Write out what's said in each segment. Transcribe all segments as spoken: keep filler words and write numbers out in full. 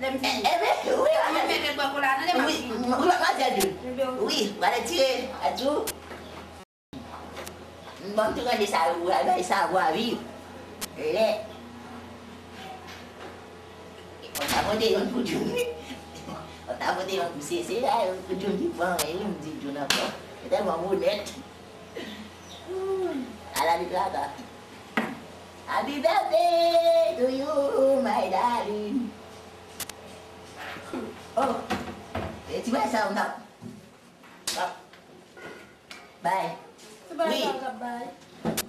Lè m fini. Enben, wi, mwen mete bò kola nan, lè m ap vini. Wi, madmwazèl Jun. Wi, w ale tire, adjou. Bon, m tou ranje sa, w al bay sa, w a viv. Lè. Ou ta pote youn pou Jun, wi. Ou ta pote youn pou se, se la, youn pou Jun ki pran, wi, m di Jun ankò. Ou tèlman bonèt. Hmm, ala li traka. Happy birthday to you, my darling. Oh, e ti bagay sa, m t ap, m t ap bay. Wi.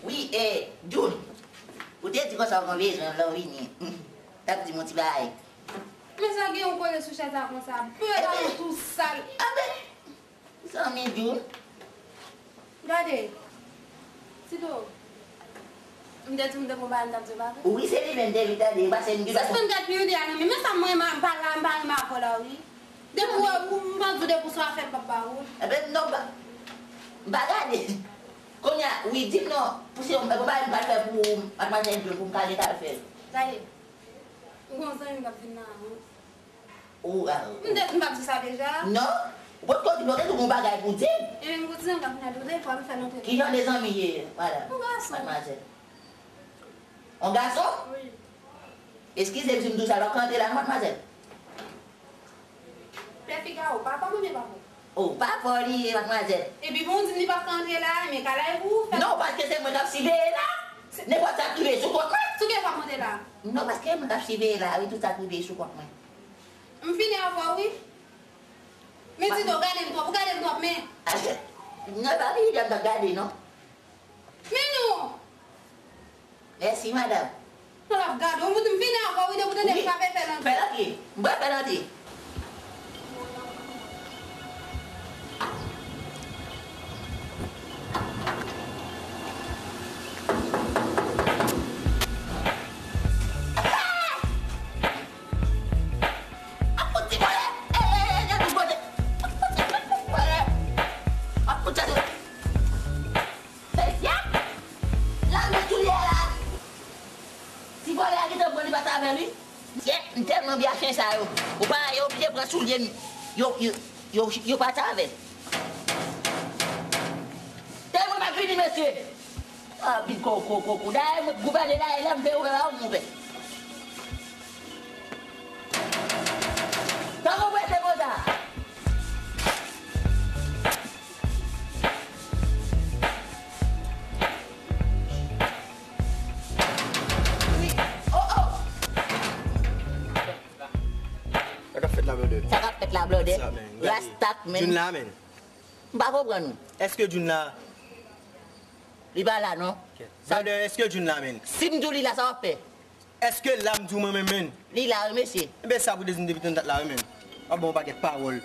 Wi, e, Jun, ou te di konsa w gen bezwen lè w vini. Hmm, t ap di m yon ti bagay. Men sa gen yon kole sou chèz la konsa. Pye la tou sal. Anben, zanmi Jun. Gade. Tito. M te di w m te gon bagay m t ap di w pa vre? Wi, se li menm te vin tande, pase m gen. Sispann gad pi ou de a nan men. Men sa mwen, m pa la, m pa renmen avè w la, wi. Depi w, m pa di w depi w sou afè m p ap ba ou. Enben, non, m pa, m pa gade. Kounye a, wi, di m non, pou se yon, yon bagay m pral fè pou madmwazèl Jun pou m ka gen ta fè l. Gade. M gon zanmi m k ap vin nan. Ou, a, m te di m p ap di sa deja. Non. Ou potko di m, ou te di w gon bagay pou di m. Ebyen, m gon ti zanmi k ap vin la, de fwa m fè l antre. Ki jan de zanmi ye, madanm? Yon gason. Madmwazèl. Yon gason? Wi. Eskize m si m di w sa, l ap ka antre la, madmwazèl? Pè Figaro, papa m oubyen papa w? Oh, papa w li ye, madmwazèl. Epi bon, w di m li p ap ka antre la, men kay la e pou ou fè. Non, paske se mwen k ap siveye la. Nenpòt sa k rive sou kont mwen. Sou ki fwa m monte la? Non, paske mwen k ap siveye la, wi, tout sa k rive sou kont mwen. M fini avè w, wi. Men Tito, gade m twòp, ou gade m twòp, men. Achte, non, pa vini jan m t ap gade, non. Men non! Mèsi, madanm. Mwen ap gade w, m fini avè w, wi, depi w tande m frape, fè l antre. Fè l antre. M pral fè l antre. Ap fout ti vòlè! Eh, eh, eh, gade vòlè! Ap fout ti vòlè! Ap fout ti vòlè! Mesye! Lame soulye a la! Ti vòlè a gentan pran li pa t avè l, wi. Mesye, m tèlman byen a chen sa yo. Ou pa, yo oblije pran soulye m. Yo, yo, yo, yo pa t avè l. Tèlman m ap vini, mesye. Ah, pil kou, kou, kou, kou. Dayè, mwen, gouvène dayè, lè m veye ou wè, ou mouvè. Tankou prese konsa. Wi. Oh, oh. Sa k ap fèt la, blòdè? Sa k ap fèt la, blòdè? Sa, men, gade. Rastak, men. Jun la, men. M pa konprann ou. Èske Jun la? Li pa la, non. Ok. Blòdè, èske Jun la, men? Si m di w li la, sa w ap fè? Èske la m di w mwen menm, men? Li la, wi, mesye. Enben, sa pou de di m depi tann dat la, wi, men. W ap ban m yon pakèt pawòl.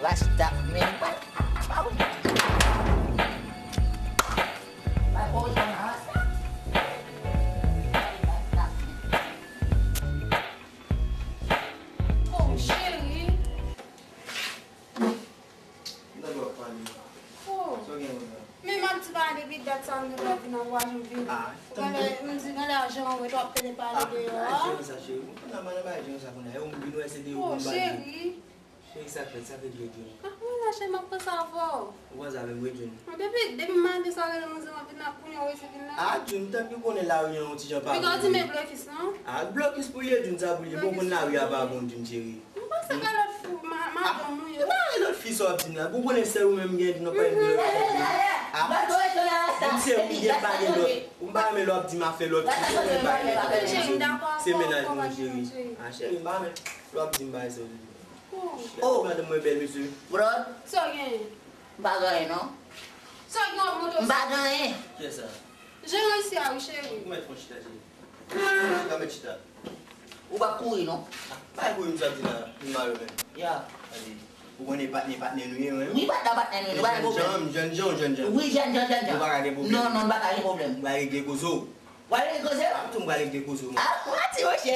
Rasta, men, pa, pa, pa, pa, rasta. Oh, cheri. Ki nèg w ap pale? Oh. Sa w gen konsa? Men m ap di pa depi dat sa m gen pou vin ankouraje m vini. Ah, ou genlè, m di genlè a jan w wè w ap pede pale deyò a. Ah, pa di jan sa, cheri. Ou konn nan bay jan sa kounye a. E ou m vin wè se deyò pou m pale. Oh, cheri. Cheri, sa k fèt, sa k regle Jun? Ah, wi la, cheri, m ap panse avè w. Ou panse avè m, wi, Jun? Depi, depi m mande sa, rele m di m ap vin la, kounye a w resi vin la. Ah, Jun, tank ou konnen lari an yon ti jan pa bon. Piga w di men blokis, non? Ah, blokis pou l ye, Jun, sa pou l ye. Bon, konn lari a pa bon, Jun, cheri. M panse ke lòt fi, ma-, madanm ou ye. E pa lòt fi sa w ap di m la. Ou konnen sèl ou menm m gen, non, pa gen lòt fi. Ah, m se ou m gen, pa gen lòt. Ou m pa renmen lè w ap di m afè lòt fi, ou konnen m pa renmen afè lòt fi. Se mennaj mwen, cheri. Ah, cheri, m pa renmen lè w ap di m bagay sa yo. Oh. Cheri, madanm mwen bèl, mesye. Brod. Sa w gen? M pa gen anyen, non. Sa w gen ap monte? M pa gen anyen. Kiyès sa? Jeran isi a, wi, cheri. Ou mèt fon chita, cheri. Ou ka mèt chita. Ou p ap kouri, non. Bay kouri, m sa di la, m mare men. Ya. Gade, ou konnen patnè, patnè nou ye, wi. Wi, patnè, patnè nou ye, nou pa gen pwoblèm. Jèn jan, jèn jan, jèn jan. Wi, jèn jan, jèn jan. Nou pa ka gen pwoblèm. Non, non, nou pa ka gen pwoblèm. M pral regle koze w. W al regle koze w? Ap tou m pral regle koze w, non. Ah, mati, monchè.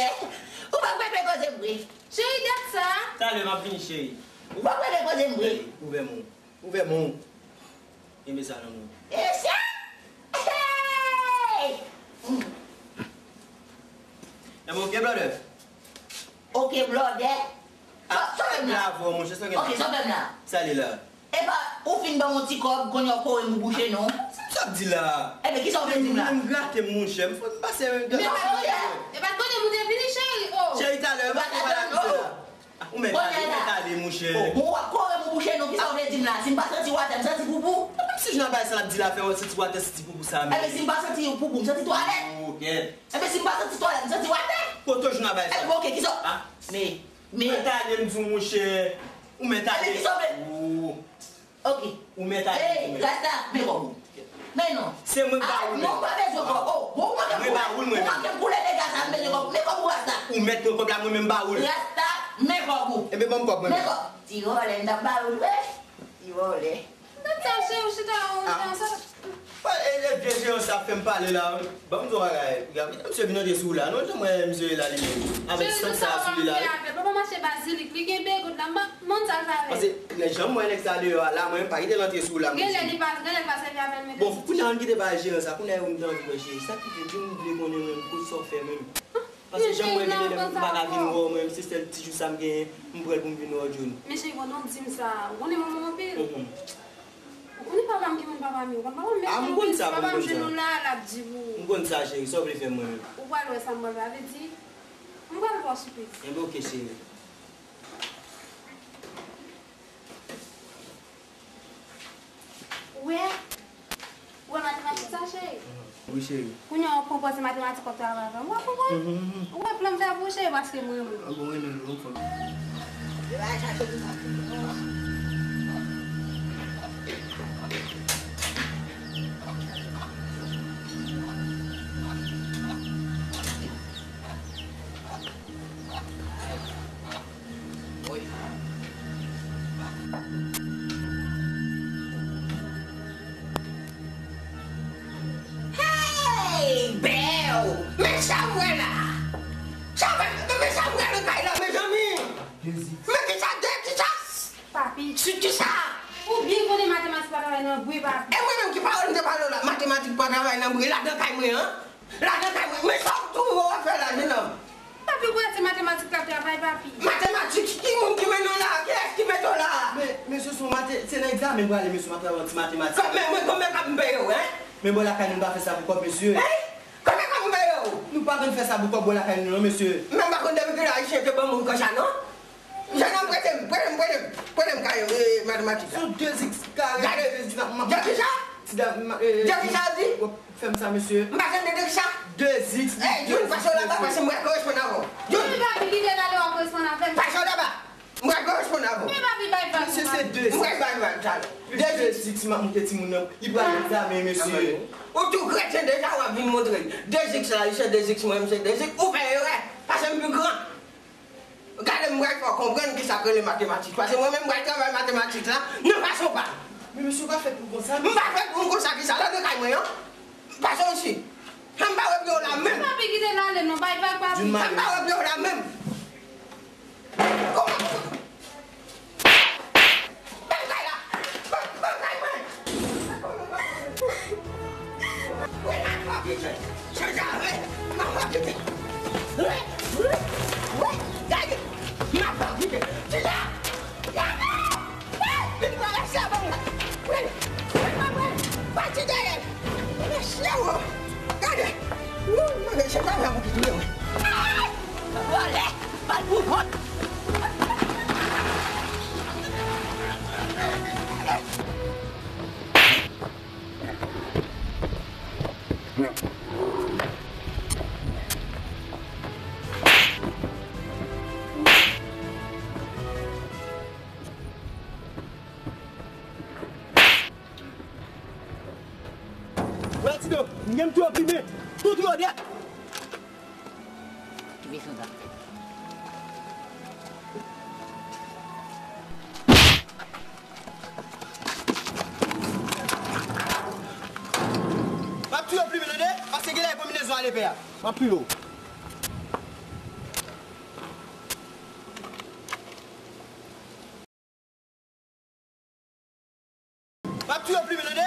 Ou p ap regle koze m vre. Cheri, dat sa. Talè, m ap vini, cheri. Ou p ap regle koze m vre. Ouvè men w. Ouvè men w. Renmen sa nan nou. Echèk! Hey! Nan men, ok, brother. Ok, brother. Ah, sa w fè m la? Bravo, monchè, sa w gen? Ok, sa w fè m la? Sa li la? Epa, ou fin ban m yon ti kòb, kounye a w kore m pou bouche non. Sa w ap di la? Ebyen, kisa w vle di m la? M rate m, monchè. M fò m pase. Men, monchè, e pa konnen m ou te vini, cheri, oh. Cheri, talè, m pa te pale ak misye la. Ou mèt ale, ou mèt ale, monchè. Bon, w ap kore m pou bouche non, kisa w vle di m la? Si m pa santi watè, m santi poupou? Mwen menm si jan bay sa l ap di la fè w santi watè, santi poupou sa menm. Ebyen, si m pa santi poupou, m santi twalèt. Ok. Ebyen, si m pa santi twalèt, m santi watè. Kote w jwenn bay sa? Ebyen, ok, kisa w... Ah. Men, men. Mèt ale, m di w, monchè. Ou mèt ale. Ebyen, kisa w vle? Ou. Ok. Ou mèt ale. Hey, Rasta, men kòb ou. Men non. Se mwen k ba ou l. Non, m pa bezwen kòb. Oh, bon, ou manke m koule. Mwen ba ou l, mwen menm. Ou manke m koule, dega sa, m bezwen kòb. Men kòb ou, Rasta. Ou mèt pran kòb la, mwen menm m ba ou l. Rasta, men kòb ou. Ebyen, ban m kòb mwen menm. Men kòb. Ti vòlè, m t ap ba ou l vre. Ti vòlè. Gad sa, cheri, ou chita, ou chita, sa. Bon, e, e vye jeran sa ap fè m pale la. Ban m di w yon bagay. Gade, misye vin antre sou ou la. Non, jan m wè misye ye la li menm. Avèk sant sa sou li la. Cheri, sa w ap fè avè l? Papa mache bazilik, li gen begot la. M pa konn sa l fè avè l. Paske, lè jan m wè nèg sa deyò a la, mwen menm pa kite l antre sou ou la, monchè. Genlè li pa, genlè li pa sèvi avè l, men. Bon, kounye a ann kite bay jeran sa. Kounye a ou m te anvi wè, cheri. Sa ki vle di m vle konnen menm, kote sa w fè menm. Paske jan m wè genlè lè m pa ka vin wè w, mwen menm se sèl ti jou sa m genyen, m pran l pou m vin wè w, Johnny. Men cheri, pandan w di m sa, ou konnen m renmen w anpil. Mhm. Ou konnen papa m, ki moun papa m ye, ou konn papa m, men si papa m jwenn ou la, l ap di pou ou. M konn sa, cheri, sa w vle fè mwen menm? Ou pral wè sa m pral fè, sa vle di, m pral ba w sipriz. Enben, ok, cheri. Ou wè? Ou wè matematik sa, cheri? Wi, cheri. Kounye a, w ap konprann se matematik w ap travay avè m. W ap konprann? Mhm, mhm. Ou wè plan m fè pou ou, cheri, paske m renmen w. Ah bon, renmen nou, nou fanm. Hey, bèw! Men sa m wè la! Sa m wè, men sa m wè nan kay la, mezanmi! Men kisa, de kisa? Papi. Si kisa? Ou byen konnen matematik pa travay nan bri, papi. E mwen menm ki pawòl m te pale w la, matematik pa travay nan bri, ladan kay mwen an? Ladan kay mwen, men sa w twouve w ap fè la, jenòm? Papi, ou kwè se matematik k ap travay, papi? Matematik? Ki moun ki mennen w la? Kiyès ki mete w la? Men, mesye, se yon mate-, se nan egzamen m prale, mesye, m ap travay yon ti matematik. Kòb, men, men, konbyen kòb m peye w, en? Men bò lakay nou, nou pa fè sa pou kòb, mesye. En? Konbyen kòb m peye w? Nou pa konn fè sa pou kòb bò lakay nou, non, mesye. Men m pa konn depi kilè Ayisyen te ban moun konsa, non? Jenòm, prete m, prete m, prete m, prete m kaye, e, matematik la. Sou de ziks kare, gade, de ziks la, m ap... De kisa? Ti dam, ma-, e, de kisa w di? W ap fè m sa, mesye. M pa tande de kisa? De ziks. Ey, Jun, pase w laba, pase m pral koresponn avè w. Jun. Wi, papi, kite l ale, w ap koresponn avè l. Pase w laba. M pral koresponn avè w. Men papi, bay vag. Mesye, se de ziks. M pral bay vag talè. De ziks. De ziks, m ap montre timoun nan. Li pral egzamen, mesye. Ou tou kreten deja, w ap vin montre l. De ziks la, li se de ziks, mwen, m se de ziks. Ou fè erè. Pase m pi gran. Gade, m pral fè w konprann kisa k rele matematik. Paske mwen menm, m pral travay matematik la nan fason pa m. Men mesye, ou pa fèt pou konsa. M pa fèt pou m konsa, kisa? Lòt de kay mwen an? Pase w isi. Fè m pa wè pye w la menm. Papi, kite l ale non, bay vag, papi. Fè m pa wè pye w la menm. Kòman? Ban m kay la! Ban m, ban m kay mwen! Wi, m ap fè w kite. Chanje avè m, m ap fè w kite. Wi, wi, wi, gade, m ap fè w kite. Chita! Gade! Vin pran rès la ban mwen. Wi, wi, ban mwen. Pati dèyè. Mesye, wo. Gade. Wi, mwen, se pa vre pou ki touye mwen. Vòlè! Bat pou kont. Wè, Tido, m gen m tou oprime. Tou tro dèt. Ki bezwen sa? M ap touye w plimen, tande? Paske genlè e konbinezon a lepè a. M ap touye w plimen, tande?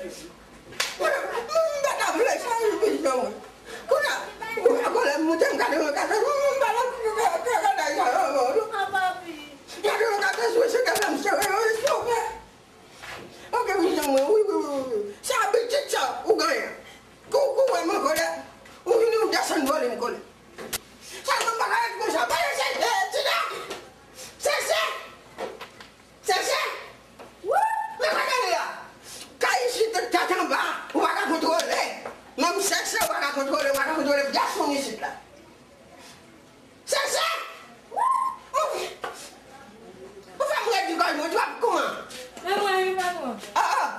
Mwen, mwen, m pa ta vle sa, wi, pitit mwen. Kounye a, kounye a, kòlè m moute, m gade mwen, gade, mwen, m pa nan kaka sa ankò, non. Gade mwen, gade, sou se gade m sere, wi, silvouplè. Ok, pitit mwen, wi, wi, wi, wi. Se abitid sa ou genyen. Kou, kou wè m an kòlè, ou vini, ou desann vòlè m kòlè. Sa, mwen pa ka ret konsa. Pale, se, eh, Tida! Sese! Sese! Wou! Men kote li a? Kay isit, tèt anba, ou pa ka kontwole. Menm sese, ou pa ka kontwole, ou pa ka kontwole gason isit la. Sese! Wou! Mon frè, ou fè m redi kòj mwen twòp kouman? Men mwen wi, patwon. Ah, ah.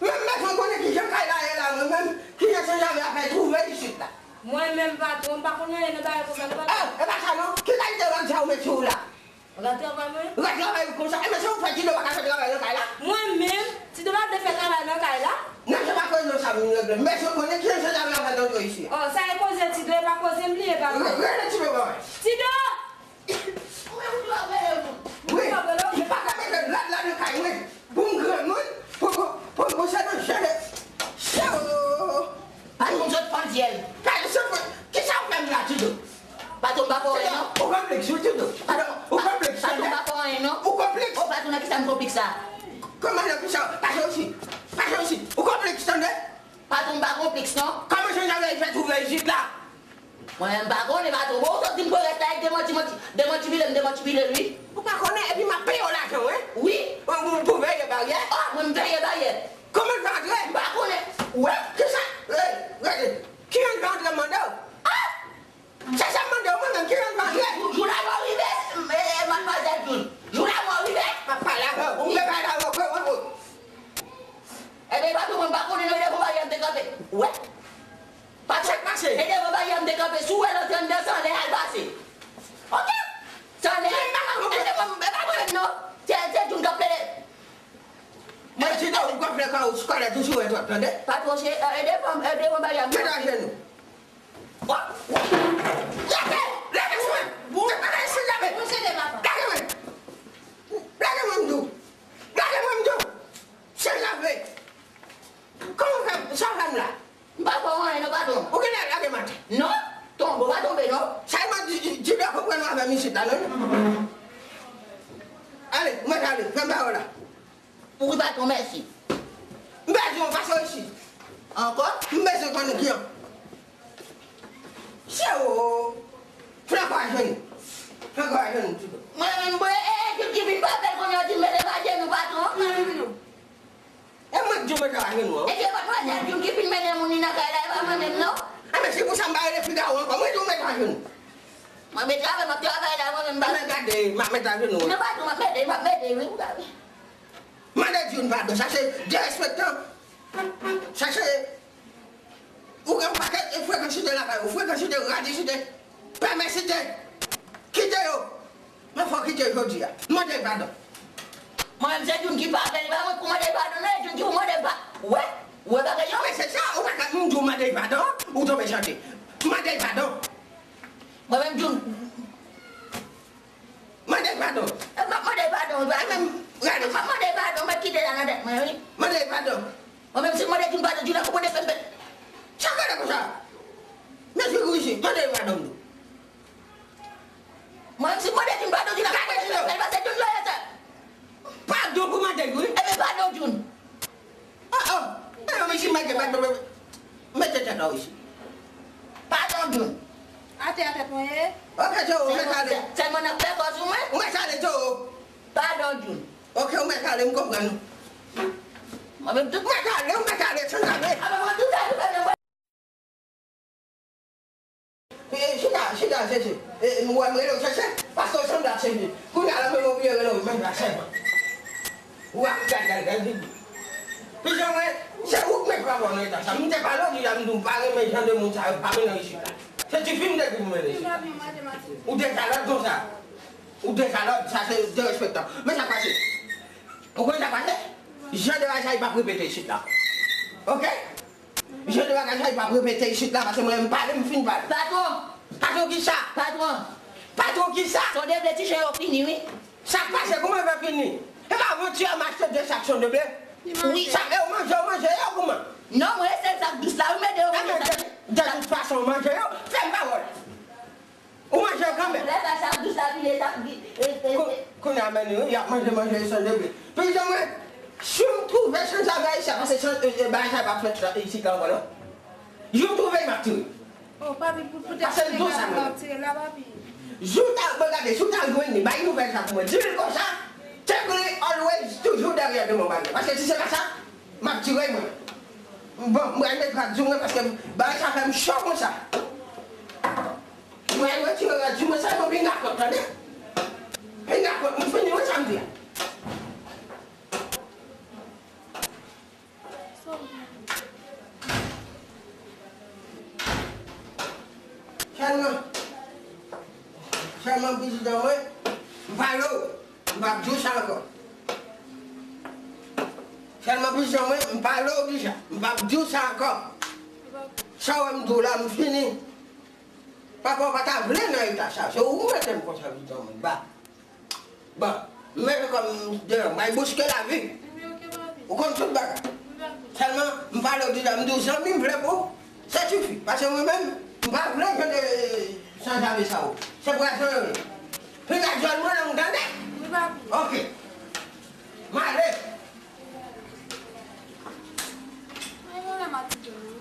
Men m bezwen konnen kijan kay la ye la, mwen menm, kijan Senjave ap fè twouve isit la. Mwen menm, patwon, m pa konn anyen nan bagay konsa, non, patwon. Ah, e pa sa non, ki kalite rad sa ou met sou ou la? Rad travay mwen? Rad travay ou konsa, e men se ou fè Tido pa ka fè travay nan kay la? Mwen menm, Tido pa vle fè travay nan kay la? Non, se pa koze sa m regle, m bezwen konnen kijan Senjave ap fè twouve isi. Oh, sa e koze Tido, e pa koze m li ye, patwon. Re-, rele Tido, bòy. Tido! Ou menm ou travay moun. Wi, ou pa ka mete lòd la nan kay mwen. Pou m granmoun, pou, pou, pou, pou se nan jere. Cho! Pa konn sot fann fyèl. Kay, se pou, kisa w fè m la, Tido? Patwon pa fè w anyen, non. Ou konpliks, wi, Tido. Patwon, ou konpliks, patwon pa fè w anyen, non. Ou konpliks. O, patwon, nan kisa m konpliks la? Kòman nan kisa? Pase isit. Pase isit. Ou konpliks, tande? Patwon pa konpliks, non. Kòman Senjave fè twouve isit la? Mwen menm pa konnen, patwon. Bon, ou sot di m pou rès la, e demanti, manti, demanti pile m, demanti pile l, wi. Ou pa konnen, epi m ap peye w lajan, wi. Wi. Ou, ou, pou veye baryè. Ah, mwen m veye baryè. Kòman l fè antre? M pa konnen. Ou wè, kisa? Ey, gade. Ki antre antre mande w? Ah! Se sa m mande w, mwen menm, ki antre antre? Jou, jou lanmò rive, e, e, madmwazèl June. Jou lanmò rive. M ap pale avè w. Ou vle pale avè w, kò, kò, kò. Ebyen, patwon, mwen pa konnen, non, e devan baryè m te kanpe. Ou wè? Patwon, sa k pase? E devan baryè m te kanpe. Si w wè l antre anndan, se anlè a l pase. Ok? Se anlè a l pase. E devan, e pa mwen menm, non. Se, se June k ap pede. Mwen di nou, ou gonfle kò ou, kòlèt ou sou mwen twòp, tande? Patwon, se, e, e devan, e devan baryè m. Mete ajenou. Lage! Lage sou mwen! Lage mwen! Lage mwen, m di w! Lage mwen, m di w! Senjave! Kòman w fè, sa w fè m la? M pa fè w anyen non, patwon. Ou genlè lage m atè. Non, tonbe, w pa tonbe non. Sèlman di, di, di lè konprann w avè m isit la, non? Ale, mwen ale, fè m ba w la. Ou ri patwon, mèsi. M bezwen w pase w isit. Ankò? M bezwen konnen kijan. Se ou. Fè ankò ajenou. Fè ankò ajenou, Tido. Mwen menm, mwen, e, e, ki, ki vin frape l kounye a, di m mete m ajenou, patwon. E mwen k di w mete w ajenou an. E se patwon, se June ki fin mennen moun li nan kay la, e pa mwen menm, non. A, men se pou sa m pa rele figawo ankò. Mwen di w mete w ajenou. Mwen mete avè, m ap travay la, mwen menm, m pa. Men gade, m ap mete ajenou an. Non, patwon, m ap mete, m ap mete, wi, ou gade. Mande June padon, sa se derespektan. Sa se Ou gen yon pakèt e frekan site lakay ou, frekan site, radi site, pèmè site. Kite yo. Men fò w kite yo jodi a. Mande padon. Mwen menm se June ki pa fè li, pa mwen pou mande padon non, e June ki pou mande pa. Wè, wè bagay yo. Men se sa, ou pa ka m di w mande padon, ou tonbe chante. Mande padon. Mwen menm June. Mande padon. E m ap mande padon, wi. E menm, gade. M ap mande padon, m ap kite la nan tèt mwen, wi. Mande padon. Mwen menm si m mande June padon, June ap konprann fè m pèt. Sa k rele konsa? Mesye Gouichi, mande padon m tou. Mwen menm si m mande June padon, June ap konprann fè m pèt, paske June lòyè sa. Padon pou mande June. Ebyen padon June. Oh, oh. E yo, mesye, mete, mete, mete tèt la isi. Padon June. Atè a tèt mwen ye. Ok, Toro, ou mèt ale. Sèlman n ap fè kò sou mwen. Ou mèt ale, Toro. Padon June. Ok, ou mèt ale, m konprann ou. Mwen menm tout. Ou mèt ale, ou mèt ale, sanzave. Apa mwen tout sa, tout sa, mwen. E, chita, chita, chèche. E, m wè m rele w chèche, paske w sanble ak chèche. Kounye a la menm ou bliye rele w menm la sèlman. Ou ap gad, gad, gad, gad. Pijan mwen, se ou k met papa w nan eta sa. M te pale w deja, m di w m pa renmen jan de moun sa yo, pa vin nan isit la. Se tifi m te di pou mennen isit la. Ou dekalòt konsa. Ou dekalòt, sa se derespektan. Men sa k pase. Ou konn sa k pase? Jan de bagay sa yo p ap repete isit la. Ok? Jan de bagay sa yo p ap repete isit la, paske mwen menm pale, m fin pale. Patwon! Patwon kisa? Patwon! Patwon kisa? Sonde vle ti chen yo fini, wi. Sa k pase? Kouman yo fè fini? E pa avantyè m achte de sak sonde vle? Wi. Sa, e w manje, w manje yo kouman? Non, mwen se sak dous la, wi, m ede yo manje sak dous la. De tout fason, w manje yo, fè m pawòl. Ou manje yo kanmenm. Lè sa sak dous la vini, sak di, e, e, Kou-, e. Kounye a menm, wi, y ap manje, manje yo sonde vle. Pijan mwen, si m twouve sanzave ayisyen, paske san, e, e, bagay sa yo p ap fèt la, isit la ankò, non. Jou m twouve l, m ap tire. Oh, papi, pou, pou tèt sa, m ap tire la, papi. Jou ta, bon, gade, jou ta jwenn li, bay nouvèl sa pou mwen. Di l konsa, Check li always, toujou dèyè demen bagay. Paske si se pa sa, m ap tire mwen. Bon, mwen met rad sou mwen paske bagay sa fè m cho konsa. Mwen retire rad sou mwen, sèlman pinga kòt, tande? Pinga kòt, m fini, wi, sa m di a. Sèlman, sèlman pitit an mwen, m pale w, m p ap di w sa ankò. Sèlman pitit an mwen, m pale w deja, m p ap di w sa ankò. Sa w wè m di w la, m fini. Papa w pa ta vle nan eta sa, se ou mete m konsa pitit an mwen, ba. Bon, m mete kò m deyò, m bay bouske lavi. Ou konn tout bagay. Sèlman, m pale w deja, m di w zanmi m vle pou ou. Se tifi. Paske mwen menm, m pa vle jan de sanzave sa yo. Se pwazon yo ye. Pina dyòl mwen nan, ou tande? Ok. M ale. Ay, mwen la matike, non.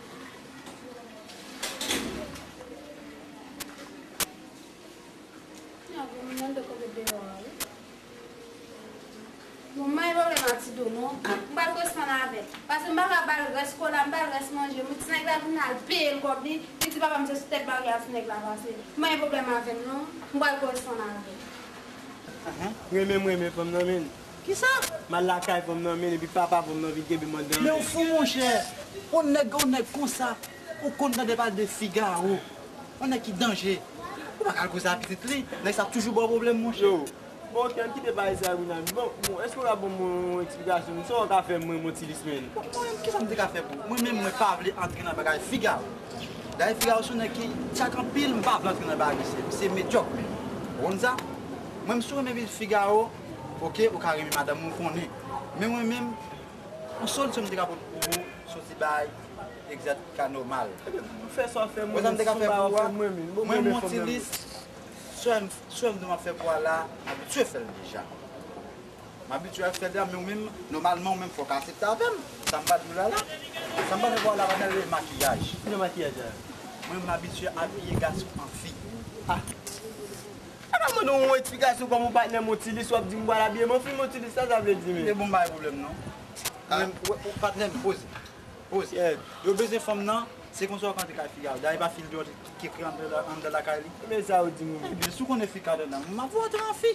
Bon, m pa gen pwoblèm ak Tido non. M pral koresponn avè l. Paske m pa ka ba l rès kola, m ba l rès manje. Mwen ti nèg la vin al peye l kòb li, li di papa m se sou tèt baryè a ti nèg la pase. M pa gen pwoblèm avè l non. M pral koresponn avè l. Renmen m renmen fanm nan men. Kisa? M al lakay fanm nan men epi papa fanm nan vin kenbe m anndan men. Men ou fou monchè. Yon nèg, yon nèg konsa, ou konn tande pale de Figaro. Yon nèg ki danje. Ou pa ka al koze a pitit li. Nèg sa ap toujou ba w pwoblèm monchè. Yo. Bon, ok, ann kite bagay sa, Rinaldo. Bon, bon, èske w ka ban mwen yon eksplikasyon? Sa w ka fè mwen, Montilis, menn? Bon, mwen menm, kisa m te ka fè pou ou? Mwen menm, mwen pa vle antre nan bagay Figaro. Dayè, Figaro se yon nèg ki tchak anpil, m pa vle antre nan bagay misye. Misye medyòk, menn. Ou konn sa? Mwen, si w renmen Figaro, ok, ou ka renmen madanm ou, konnen. Men mwen menm, yon solisyon m te ka pote pou ou, se yon ti bagay egzèt ka nòmal. Ebyen, fè sa w fè mwen, si w pa fè mwen menm, bon, mwen menm fanm nan menm. Mwen, Montilis, sè m, sè m di m ap fè pou w la, m abitye fè l deja. M abitye ap fè l deja, men ou menm, nòmalman, ou menm, fò w ka aksepte avè m. Sa m pral di w la la, sa m pral fè pou w la, pa nan makiyaj. Ki jan makiyaj la? Mwen, m abitye abiye gason an fi. Ah. Apa m mande w yon eksplikasyon kòm yon patnè Montilis, w ap di m pral abiye m an fi Montilis, sa sa vle di menm? Ebyen bon, m pa gen pwoblèm non. Mwen, patnè m, poze. Poze. Yo bezwen fanm nan, se konsa w ka antre kay Figaro. Dayè pa fi l deyò ki, ki, ki antre la, anndan lakay li. Men sa w di mwen. Ebyen, si w konnen fi ka anndan, m ap voye w antre an fi.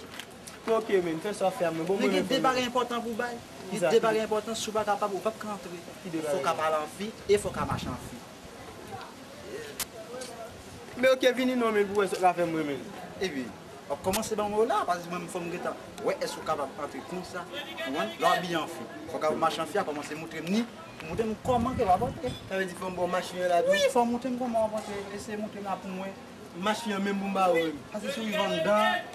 Ok, men, fè sa w fè a mwen. Bon, men gen de bagay enpòtan pou w bay. Gen de bagay enpòtan, si w pa kapab, ou p ap ka antre. Fò w ka pale an fi e fò w ka mache an fi. Men oke, vini non, men pou wè sa w ka fè m renmen l. Epi, w ap kòmanse ban mwen yo la, paske mwen, fò m gentan wè èske w kapab antre konsa. Ou konprann? Lè w abiye an fi, fò w kapab mache an fi a, kòmanse montre m ni, montre m kòman ke w ap antre. Sa vle di fò m ba w mach fi an la tou? Wi, fò w montre m kòman w ap antre. Eseye montre m la pou mwen. Mach fi an menm pou m ba ou menm. Paske si w rive anndan,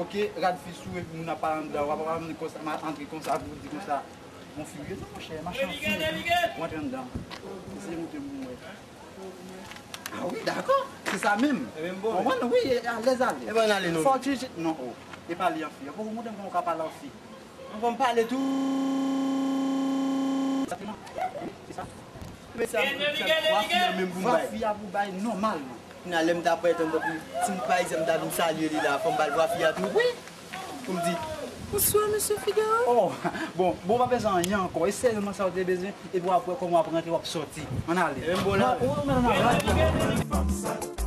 oke, rad fi sou epi moun ap pale anndan, w ap ap antre konsa, m ap antre konsa pou w di konsa. Mon fi, non, monchè, mach an fi, epi w antre anndan. Eseye montre m pou mwen. Ah wi, dakò. Se sa menm. E menm bon. Konprann? Wi, e alèz, alèz. E ban n ale non. Fò w tchitchi. Non, o. E pale an fi. Fò w montre m kòman w ka pale an fi. An fò m pale tou. Egzakteman. Wi, se sa. Men sa, sa vwa fi a menm pou m bay. Vwa fi a pou bay nòmalman. Kounye a, lè m ta pral tann tankou, si m, pa egzanp, m ta vin salye li la, fò m ba l vwa fi a tou? Wi. Pou m di, bonswa, mesye Figaro. Oh, bon, bon, pa bezwen anyen ankò. E sèlman sa w te bezwen, epi w ap wè kòman w ap rantre, w ap sòti. Ann ale. E menm bon la. Ou, ou menm nan.